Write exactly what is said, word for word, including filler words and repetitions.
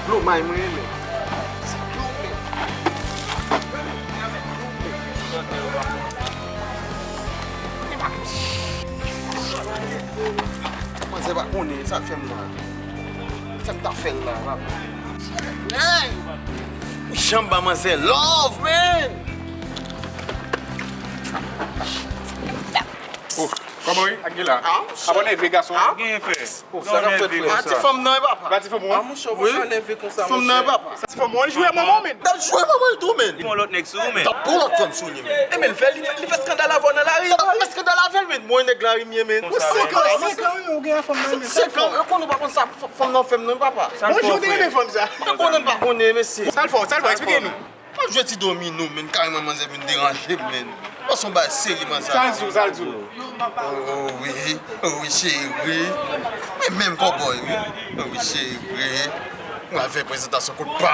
Blomay mwen renmen. Se Blomay. Manzè pa konnen sa k fè m la. Sa m ta fè l la, papa. Hey! Jan m ba manzè love, man! Oh, kòman wi? Ak gila? Ah, monchè. Abone vye gason. Ah, genyen frè. Oh, sa k ap fèt, frè? Ah, ti fanm nan, e papa. Ba ti fanm ou an? Ah, monchè, ou pa ka nève konsa, monchè. Ti fanm nan, e papa. Sa ti fanm ou an, li jwe manman w, men. N ap jwe manman l tou, men. Li pran lòt nèg sou ou, men. T ap pran lòt fanm sou li, men. E, men, l fè, li fè, li fè skandal avè w nan lari. Li fè skandal avè l, men. Bon, nèg lari m ye, men. Konsa, men. Senk an, senk an, wi, ou gen fanm nan, men. Senk an, yo konn ou pa konn sa fanm nan fè m, non, papa. Sa l fè w, frè? Ou jodi renmen fanm sa. Mwen konnen l pa konnen, mesye. Sa l fè w, sa l fè w, eksplike nou. M ap jwe ti domino, men, kareman manzè vin deranje m, men. Pase yon bagay serye, manzè. Sa l di w, sa l di w. Oh, wi, oh, wi, cheri. Men menm kòbòy, wi. Oh, wi, cheri. Mwen al fè prezantasyon kout pa.